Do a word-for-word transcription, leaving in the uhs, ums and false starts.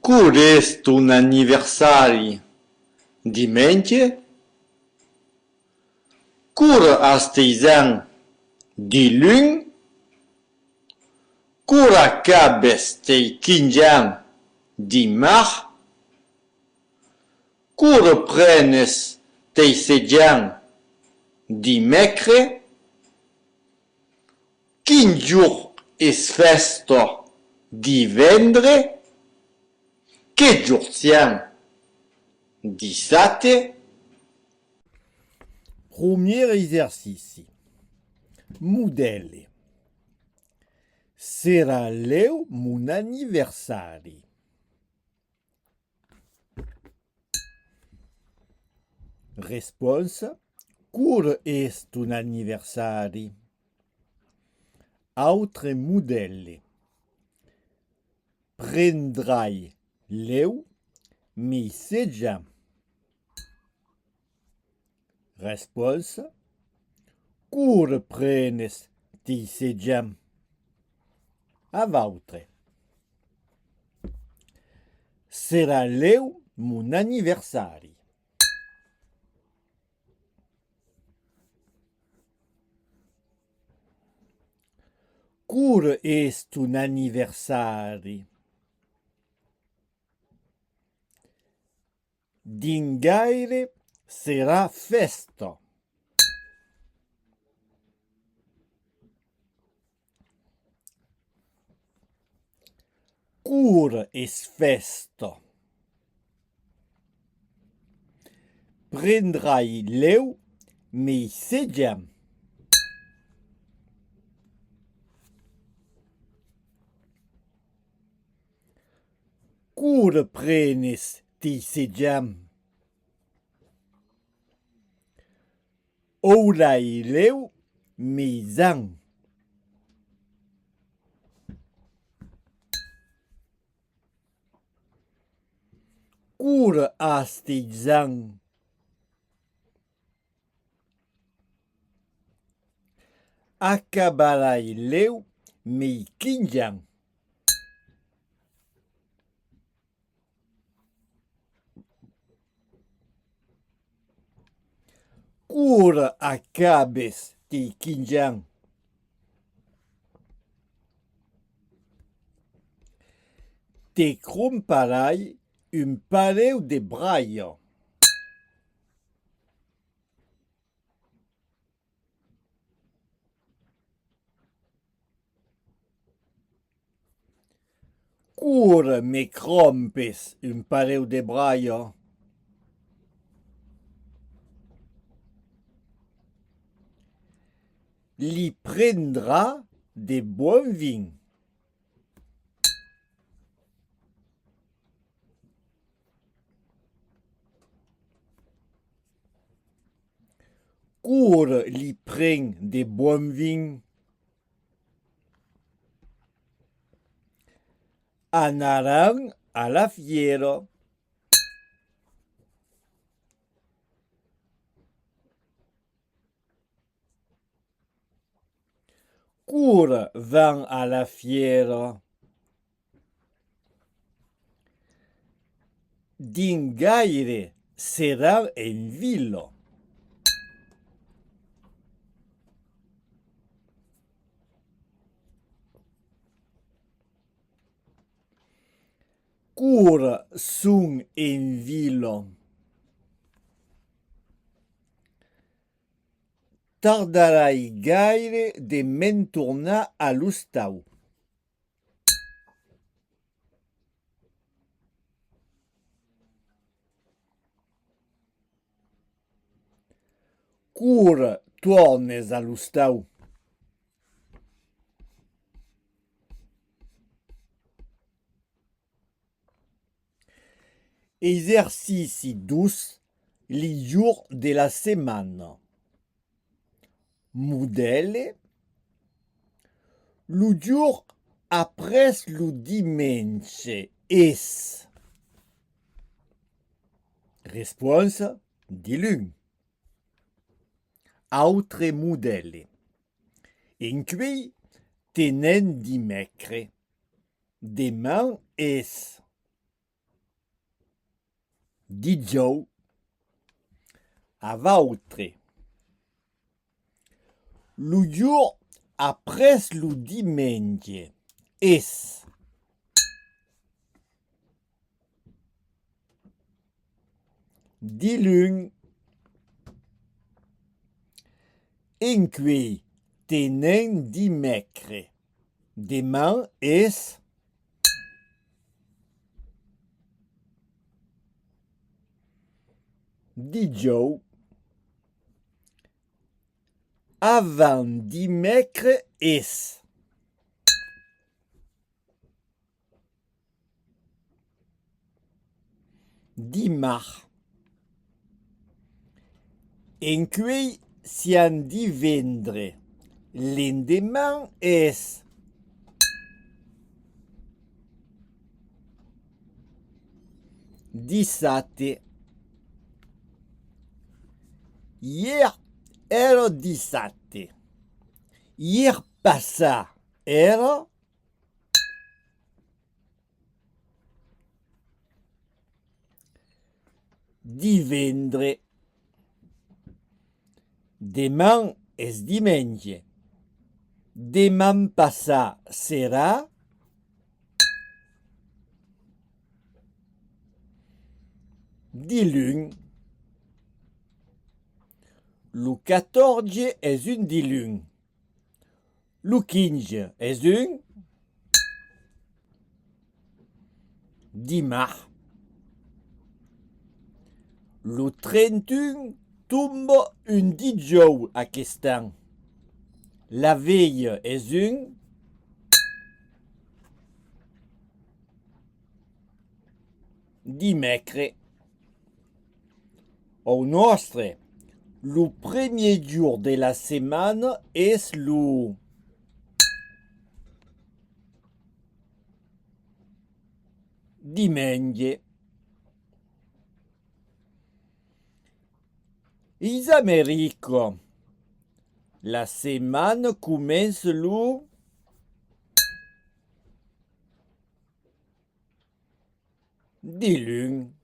Quora es ton anniversari? Dimenge? Quora as teis ans? Diluns? Quora acabes tei quinze ans? Dimars? Quora prenes tei setze ans? Dimècre? Quin jorn es fèsta? Divendre? Que jorn siam? Dissabte? Promier exercici. Modèle. Serà lèu mon anniversari. Responsa: quora es ton anniversari? Autre modèle. Prendrai lèu mei setze ans. Responsa: quora prenes tei setze ans? A vautre. Serà lèu mon anniversari. Quora es ton anniversari? Dins gaire serà fèsta. Quora es fèsta? Prendrai lèu mei setze ans. Quora prenes tei setze ans? Aurai lèu mei ans. Quora as teis ans? Acabarai lèu mei quinze ans. Quora acabes tei quinze ans? Te cromparai un pareu de braias. Quora me crompes un pareu de braias? Li prendrà de bon vin. Quora li pren de bon vin? Anaram a la fièra. Quora vam a la fièra? Dins gaire seram en vila. Quora son en vila? Tardarai gaire de me'n tornar a l'ostau. Quora tornes a l'ostau? Exercici dos, li jorns de la setmana. Modèle. Lo jorn après lo dimenge es. Responsa: diluns. Autre modèle. Encuei tenem dimècre. Deman es. Dijòu. A vautre. Lo jorn après lo dimenge es diluns. Encuei tenem dimècres. Deman es dijòu. Avant dimècres es dimars. Encuei siam divendres. L'endeman es dissabte. Ièr èra dissabte. Ièr passat èra divendres. Deman es dimenge. Deman passat serà diluns. Lo catòrze es un diluns. Lo quinze es un dimars. Lo trenta un tomba un dijòu aquest an. La velha es un dimècres. Au nòstre, lo premier jorn de la setmana es lo dimenge. Ais Americas, la setmana comença lo diluns.